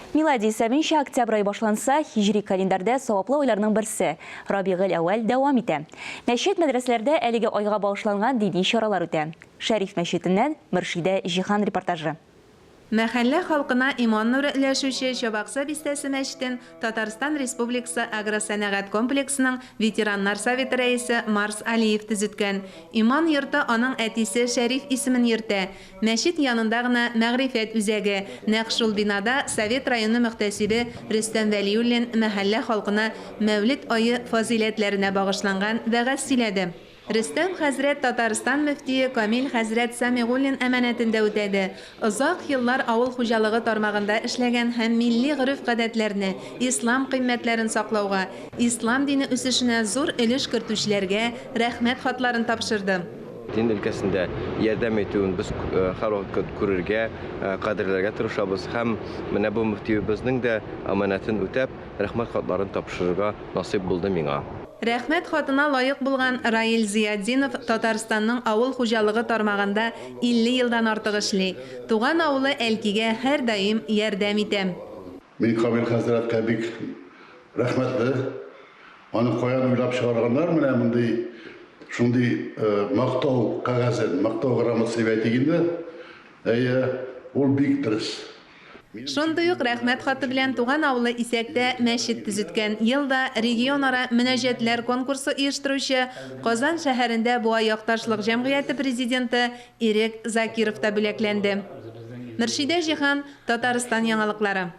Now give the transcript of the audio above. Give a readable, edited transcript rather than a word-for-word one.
Милади исәбенчә, октябрь ае башланса, һиҗри календарьдә саваплы айларның берсе, Рабигыль-әүвәл дәвам итә. Мәчет-мәдрәсәләрдә әлеге айга багышланган дини чаралар үтә. Шәриф мәчетеннән Мөршидә Җиһан репортажы. Мәхәллә халкына иман нуры өләшүче Чабакса бистәсе мәчетен Татарстан Республикасы агросәнәгать комплексының ветераннар советы рәисе Марс Алиев төзеткән. Иман йорты аның әтисе Шәриф исемен йөртә. Мәчет янында гына мәгърифәт үзәге. Нәкъ шул бинада Совет районы мөхтәсибе Рөстәм Вәлиуллин мәхәллә халкына Мәүлед ае фазыйләтләренә багышланган вәгазь сөйләде. Рөстәм хәзрәт Татарстан мөфтие Камил хәзрәт Сәмигуллин әманәтен дә үтәде. Озак еллар авыл хуҗалыгы тармагында эшләгән һәм милли гореф-гадәтләрне, ислам кыйммәтләрен саклауга, ислам дине үсешенә зур өлеш кертүчеләргә Рәхмәт хатларын тапшырды. Дин өлкәсендә ярдәм итүен без һәрвакыт күрергә, кадерләргә тырышабыз һәм менә бу мөфтиебезнең дә аманәтен үтәп, рәхмәт хатларын тапшырырга насыйп булды миңа. Рәхмәт хатына лаек булган Раил Зыятдинов Татарстанның авыл хуҗалыгы тармагында 50 елдан артык эшли. Туган авылы Әлкигә һәрдаим ярдәм итә. Мин Камил хәзрәткә бик рәхмәтле. Аны каян уйлап чыгарганнар менә мондый шундый мактау кәгазен, мактау грамотасы дип әйтик инде. Әйе, ул бик дөрес. Шундый ук рәхмәт хаты белән туган авылы Исәктә мәчет төзеткән, ел да регионара мөнәҗәтләр конкурсы оештыручы, Казан шәһәрендә Буа якташлык җәмгыяте президенты Ирек Закиров та бүләкләнде. Мөршидә Җиһан, Татарстан яңалыклары.